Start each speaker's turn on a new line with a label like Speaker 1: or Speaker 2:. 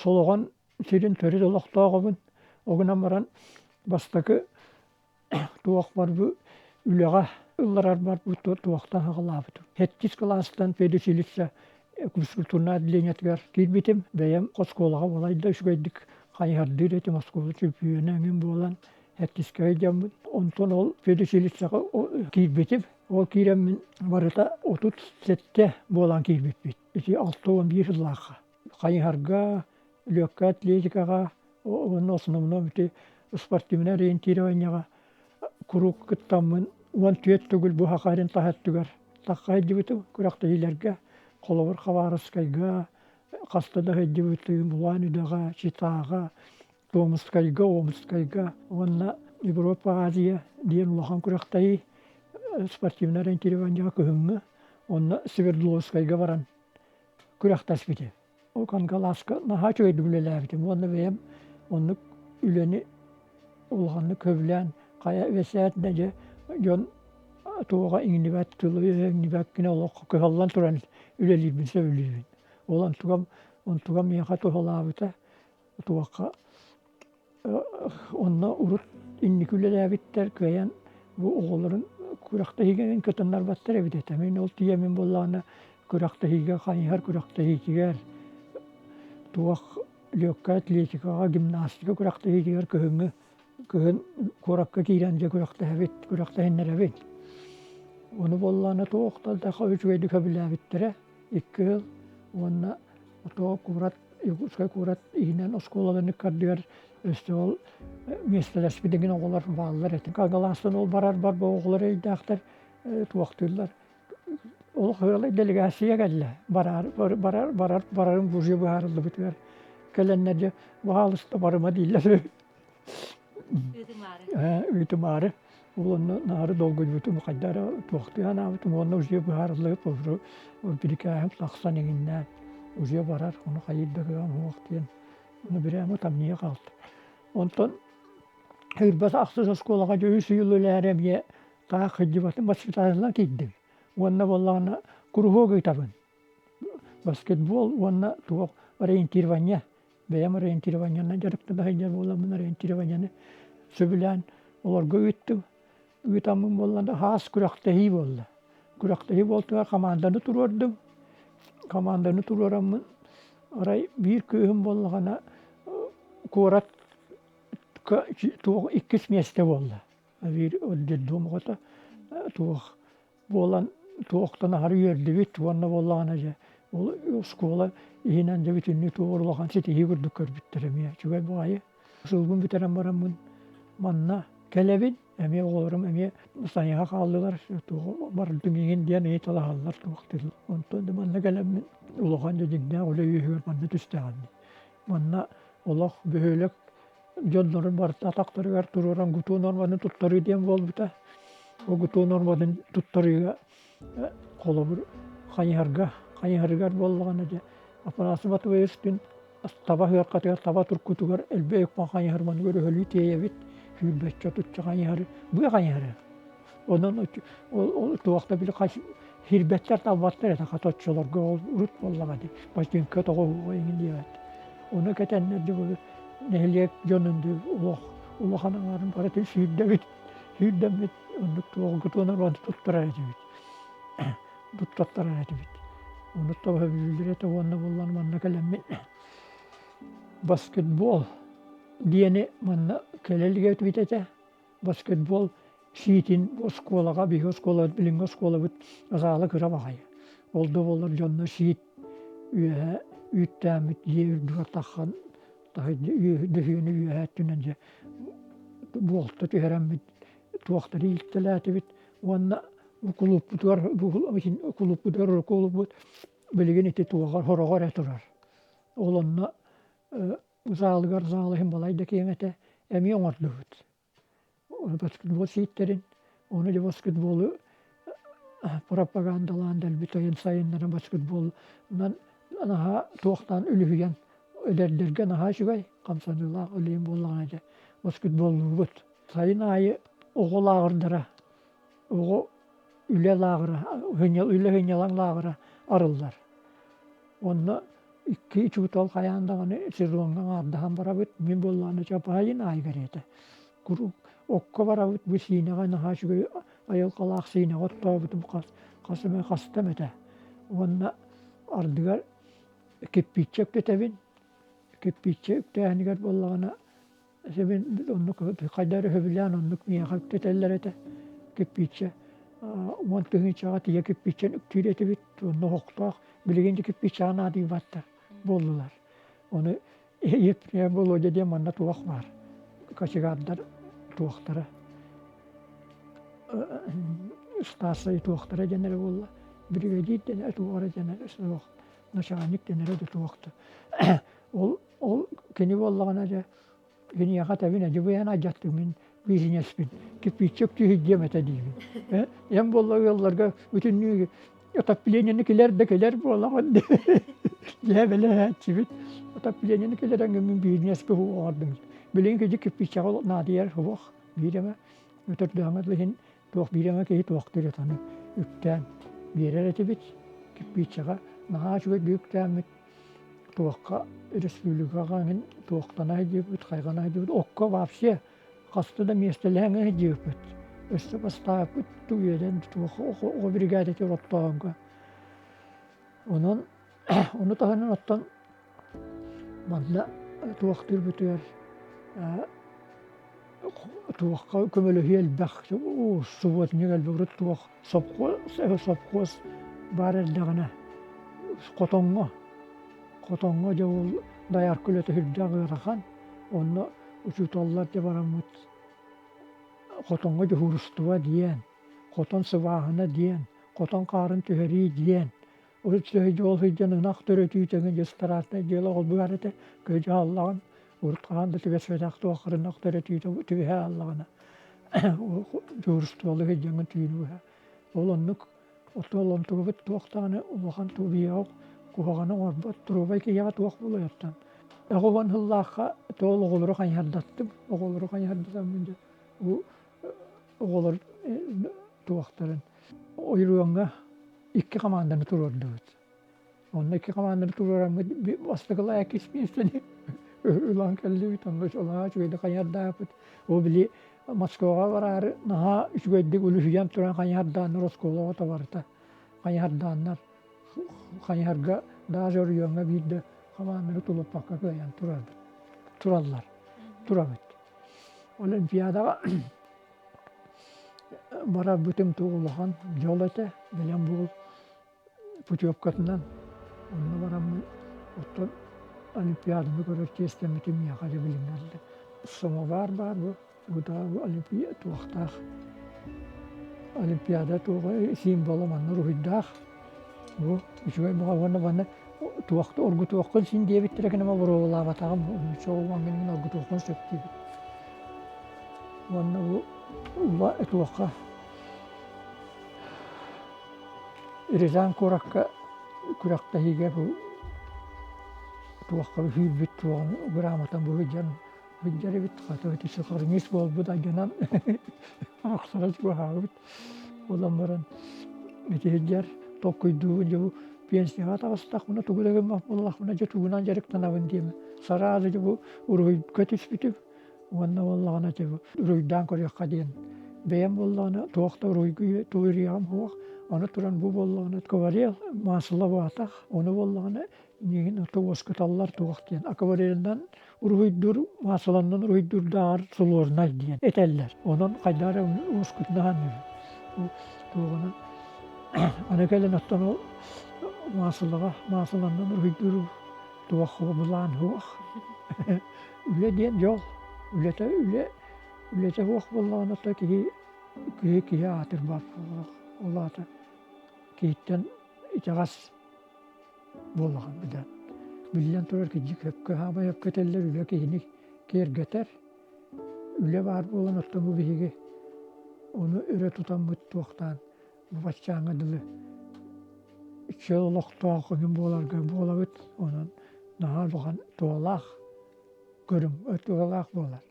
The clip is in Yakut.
Speaker 1: Солоҕон сирин төрүт олохтооҕобун. Ол гынан баран бастакы туох барбы үлэҕэ ылларар барбыт туохтан аҕалаабытым. Сэттис кылаастан педучилище физкультурнай отделениетыгар киирбитим. Бэйэм оскуолаҕа балайда үчүгэйдик хайыһардыыр этим. Оскуола чөмпүйүөнэ эҥин буолан сэттискэ сылдьаммын. Онтон ол педучилищеҕа киирбитим. Ол киирэммин барыта 37 буолан киирбиппит. Ити 61 сыллаахха. Хайыһарга, легкай атлетикаҕа уонна основном ити спортивнай ориентированиеҕа куруук кыттаммын 14 төгүл бу Хахарин таһаттыгар тахха сылдьыбытым күрэхтэһиилэргэ холобур Хабаровскайга хаста да сылдьыбытым Улан-Үдэҕэ, Читаҕа, Томскайга, Омскайга уонна Европа, Азия диэн улахан күрэхтэһии спортивнай ориентированиеҕа кыһыҥҥы онно Свердловскайга баран күрэхтэспитим. Ол Кангалааска наһаа үчүгэйдик үлэлээбитим уонна бэйэм оннук үлэни улаханнык көбүлээн хайа үөсээтинэ дьэ дьон туоҕа иҥнибэт тылы иҥнибэккинэ олох кыһаллан туран үлэлиирбин сөбүлүүбүн. Ол онтугам онтугам миэхэ туһалаабыта туохха онно урут инники үлэлээбиттэр кыайан бу оҕолорун күрэхтэһиигэ кытыннарбаттар эбит этэ. Мин ол тиийэммин буоллаҕына күрэхтэһиигэ хайыһар күрэхтэһиитигэр туох легкай атлетикаҕа, гимнастика күрэхтэһиитигэр кыһыҥҥы кыһын куоракка киирэн дьэ күрэхтэһэбит, күрэхтэһиннэрэбит. Ону буоллаҕына туох да үчүгэйдик сөбүлээбиттэрэ икки сыл уонна Отоо куорат Якутскай куорат иһинэн оскуолаларын ыккардыгар өссө ол миэстэлэспит эҥин оҕолор бааллар этэ. Кангалаастан ол барар бар бу оҕолор өйдөөхтөр туохтууллар. Ол ыалай делегация кэллэ. Барар барар барар барарын бужуя быһаарыллыбытыгар кэлэннэр дьэ баһаалыста барыма дииллэр. Ыытымаары. Ол онно наары долгуйбутум хайда эрэ туохтуу санаабытым уонна уже быһаарыллыбыт уже бирикээһим тахсан иҥиннээн уже барар ону хайыыр да кыаҕым суох диэн ону бирээмэ тамньыйа хаалта. Онтон Ырбас ахсыс оскуолаҕа дьэ үс ыйыл үлэлээри эмиэ таах сылдьыбатым воспитателынан киирдим. Уонна буоллаҕына куруһуок ыытабын. Баскетбол уонна туох ориентирование Бэйэм ориентированиенан дьарыктана сылдьар буоламмын ориентированиены сөбүлээн олорго ыыттым. Ыытаммын буолла хаас күрэхтэһии буолла. Күрэхтэһии буолтугар хамаанданы туруордум. Хамаанданы туруораммын арай биир кыыһым буоллаҕына куорат туох иккис миэстэ буолла. Биир детдом оҕото туох буолан туохтан аһары үөрдүбүт уонна буоллаҕына дьэ ол оскуола иһинэн дьэ бүтүннүү туох улахан ситиһии курдук көрбүттэр эмиэ үчүгэй баҕайы сылбын бүтэрэн бараммын манна кэлэбин эмиэ оҕолорум эмиэ сайыҥа хааллылар туох бардыҥ иҥин диэн ыйыталаһаллар туох онтон да манна кэлэммин улахан дьэ дьиҥнээх үлэ үөһүгэр манна түстэҕим манна олох бөһүөлэк дьоннорун барыта атахтарыгар туруоран гутуу норматын туттарыы диэн буолбута. Ол гутуу норматын туттарыыга холобур хайыһарга хайыһарыгар буоллаҕына дьэ Афанасий Матвеевич күн таба сыаркатыгар таба туркутугар элбэх үкпэн хайыһар маныгар өһөлүү тиэйэбит сүүрбэччэ отучча хайыһары быа хайыһары онон ол туох да били хирбэттэр талбаттар этэ хата оччолорго ол урут буоллаҕа дии бачыыҥка тоҕо иҥин диэбэт ону кэтэннэр дьэ нэһилиэк дьонун олох улахан аҥаарын барытын сүүрдэбит сүүрдэммит оннук туолгутуонар уонна туттарар этибит туттаттарар этибит ону тоҕо бүлүүлэр этэ уонна буллан манна кэлэммит баскетбол диэни манна кэлэ илик этибит этэ баскетбол сиитин оскуолаҕа биһиги оскуолабыт билиҥҥи оскуолабыт саала кыра баҕайы ол да буоллар дьонно сиит үөһэ үүттээммит дьиэ үрдүгэр таххан дөһүөнү үөһэ өттүнэн дьэ буолта түһэрэммит туохтары иилтэлээтибит уонна кулууппутугар кулууппутугар урукку билигин ити туоҕар хороҕор эрэ турар ол онно заалыгар заал иһин балай да киэҥ этэ эмиэ оҥордубут баскетбол сииттэрин ону дьэ баскетболу пропагандалаан дэлби тойон сайыннаран баскетболунан наһаа туохтаан үлүһүйэн эдэрдэргэ наһаа үчүгэй хамсаныылаах үлүйэн буоллаҕына дьэ баскетболлуубут сайын аайы оҕо лааҕырдара оҕо үлэ лааҕыра үлэ сынньалаҥ лааҕыра арыллар онно. Икки учуутал хайаан даҕаны сезоҥҥа аҥаардаһан барабыт. Мин буоллаҕына Чапаайын аайы кэриэтэ. Куруук окко барабыт бу Сиинэҕэ наһаа үчүгэй айылҕалаах Сиинэҕэ оттообутум хас хас эмэ хаста эмэтэ. Уонна ардыгар кирпииччэ үктэтэбин. Кирпииччэ үктээһинигэр буоллаҕына Мин оннук хайдах эрэ сөбүлээн оннук миэхэ үктэтэллэр этэ кирпииччэ 10 тыһыынчаҕа тиийэ кирпииччэни үктүүр этибит онно оһохтоох билигин да кирпииччэҕэ наадыйбаттар буоллулар ону Епрем Володя диэн манна туох баар кочегардар туохтара ыстаарсай туохтара диэн эрэ буолла биригэдьиир диэн туох эрэ диэн суох начальник диэн эрэ да туох да ол Ол кини буоллаҕына дьэ киниэхэ этэбин эдьибэйэн алдьаттым мин биисинэспин кирпииччэ үктүүһү диэм этэ диибин. Эн буолла ыалларга бүтүннүү отоплениены килэр да килэр буолаҕын дьэ бэлэһээччибит отоплениены килэрэҥҥин мин биисинэспи оҥордум. Билигин киһи кирпииччэҕэ наадыйар суох биир эмэ өтөрдөөҥҥө иһин туох биир эмэ киһи туохтуур этаны үктээн биэрэр этибит кирпииччэҕэ наһаа үчүгэйдик үктээммит туохха республикаҕа эҥин туохтана сылдьыбыт, хайҕана сылдьыбыт, окко вообще хаста да миэстэлэһэн сылдьыбыппыт. Өссө бастаабыт үөрэн туох оҕо бригадатыгар оттооһунга. Онон ону таһынан оттон манна туохтуурбутугар туохха көмөлөһүү элбэх субботник элбэх урут туох сопхуос сопхуос баар эрдэҕинэ хотоҥҥо хотоҥҥо дьэ ол доярка үлэтэ сүрдээх ыарахан онно учууталлар дьэ бараммыт хотоҥҥо дьуһуурустуба диэн хотон сыбааһына диэн хотон хаарын түһэрии диэн Ол ол сылдьан ынах төрөтүү тэҥэ дьэ страшное дело холбугар этэ кыдьааллаҕын урут хаһан да түбэспэтэх туоххар ынах төрөтүүтэ түбэһэ ааллаҕына дьуурустубалы сылдьаҥҥын түүнү быһа ол оннук оттон онтугубут туох даҕаны улахан тубиэҕэ куһаҕаны оҥорбот туруобай киһиэхэ туох буолуоттан оҕобон сыллаахха тоол оҕолору хайыһардаттым оҕолору хайыһардатаммын дьэ бу оҕолор туохтарын ойуруоҥҥа икки хамаанданы туруордубут. Онно икки хамаанданы туруораммыт бастакылаа иккис миэстэни ылан кэллибит. Онно наһаа үчүгэйдик хайыһардаабыт. Ол били Москваҕа бараары наһаа үчүгэйдик үлүһүйэн туран хайыһардааннар оскуолаҕа табарыта хайыһардааннар хайыһарга даже оройуоҥҥа биирдэ хамаанданы тулуппакка кыайан турарбыт тураллар турабыт. Олимпиадаҕа Барарбытым туох улахан дьол этэ, бэлэм буол путевкатынан онно бараммын оттон Олимпиаданы көрөр чиэстэммитим миэхэ дьэ билиннэрдэ. Самовар баар бу, бу Олимпия туохтаах Олимпиада туоҕа символа манна уруһуйдаах. Бу үчүгэй баҕа уонна манна туохта оргутуоххун син диэбиттэрэ гына боруобалаабатаҕым чоҕуҥҥин оргутуоххун сөп диэбит. Уонна бу ула туохха Рязань куоракка күрэхтэһиигэ бу туохха үһүүрбүт туоҕун грамотам бу сылдьан сылдьар эбит хата ити сохранить буолбут айданан ахсара чугаһаабыт буолан баран ити сылдьар толкуйдуубун дьэ бу пенсияҕа таҕыстахпына тугу да гыммат буоллахпына дьэ тугунан дьарыктанабын диэмэ сараады дьэ бу уруһуйга түспүтүм Уонна буоллаҕына уруйдаан көрүөххэ диэн бэйэм буоллаҕына туох да уруйгу туйруйаҕым суох. Аны туран бу буоллаҕына акварель маасыла буотах, ону буоллаҕына миигин ото уоскуталлар туох диэн акварелынан уруһуйдуур маасыланнан уруһуйдуурдааҕар сложнай диэн этэллэр. Онон хайдах эрэ уоскутунаһан туоҕунан аны кэлэн оттон ол маасылаҕа маасыланнан уруһуйдуур туох былаан суох. Үлэ диэн дьол, үлэтэ үлэ, үлэтэ суох буоллаҕына то киһи киһи киһи аатырбат буоллах. Ол аата киһиттэн итэҕэс буоллаҕын билэн. Биллэн турар киһи сөпкө хаамай сөпкө этэллэр үлэ киһини киэргэтэр. Үлэ баар буолан оттон бу биһиги ону өрө тутаммыт туохтаан бу баччааҥҥа дылы чөл олохтоох өҥүн буоларга буолабыт. Онон наһаа улахан туһалаах көрүҥ туһалаах буолар.